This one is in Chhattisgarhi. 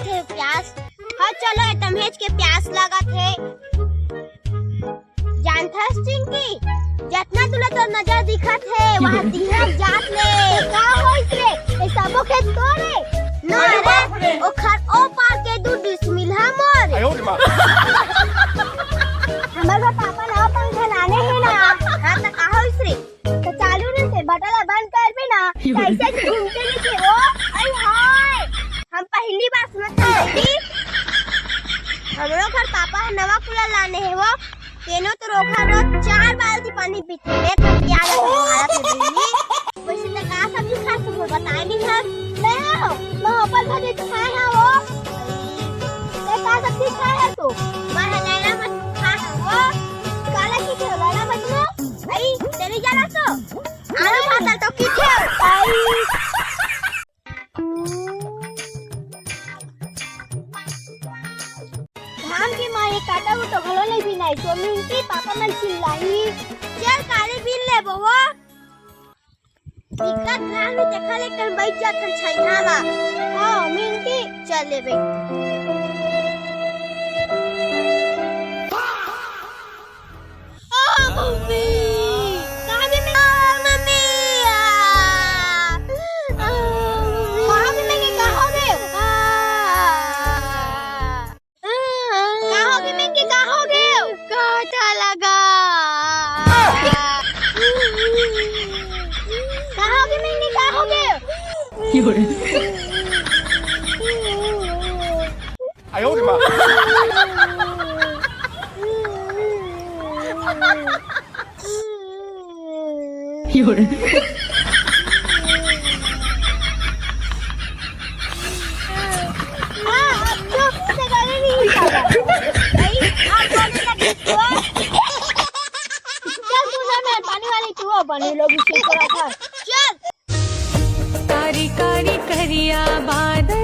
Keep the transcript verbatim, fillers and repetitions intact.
हे प्यास। हाँ, चलो, ए तमहेच के प्यास लागत हे। जानथस चिंकी, जतना तुला तोर नजर दिखत हे, वहाँ दिहा जात ले। का होइस रे? ए सबो खेत तोरे? ना अरे रे, बाप रे। ओखर ओ पार के दू डिसमिल हा मोर। हमर घर पापा नवा पंखा लाने हे ना। हाँ, त का होइस रे? त चालू नहीं से, बटन ला बंद करबे ना, कैसे घूमते नहीं थे वो? अरे हाय, हम पहली बार सुनत हन कि हमरो घर पापा ह नवा कूलर लाने हे वो, तेनो तो रोखा रोज चार बाल्टी पानी पीथे। मैं तो क्या लगता है भारत में बहनी। वैसे तो का सब्जी खाए तू बताए नहीं है। मैं हो, मैं अपन भाजी खाए है वो। मैं का सब्जी खाए है तू? मैं हजारा मत खाए है वो। काला की खेला ना मत लो। आई, तेरी जाना तो। आलू भात तो की खेल। आई। घाम के मारे काटा वो तो घलो नहीं बिनाई, तो मिंटी पापा मन चिल्लाई। चल काली बिन ले बउआ। दिक्कत घाम में देखा ले कहीं बैठ जात हन छैहा ला। हाँ, मिंटी। चल ले बे। ओ मम्मी, कहाँ गे मैं? ओ मम्मी, आ। आ, मम्मी। कहाँ गे मैं? कहाँ गे? आ। कहाँ गे मैं? कहाँ गे? काटा लगा। कहाँ गे मैं? कहाँ गे? 哎呦我的妈！ 有人。 हाँ, अब तो मुझसे गले नहीं उठाता। भाई, आप बोलने लगे तो। चल, तू ना, मैं पानी वाली, तू हो, पानी लोग इसे करा था। चल। कारी कारी करिया बादल।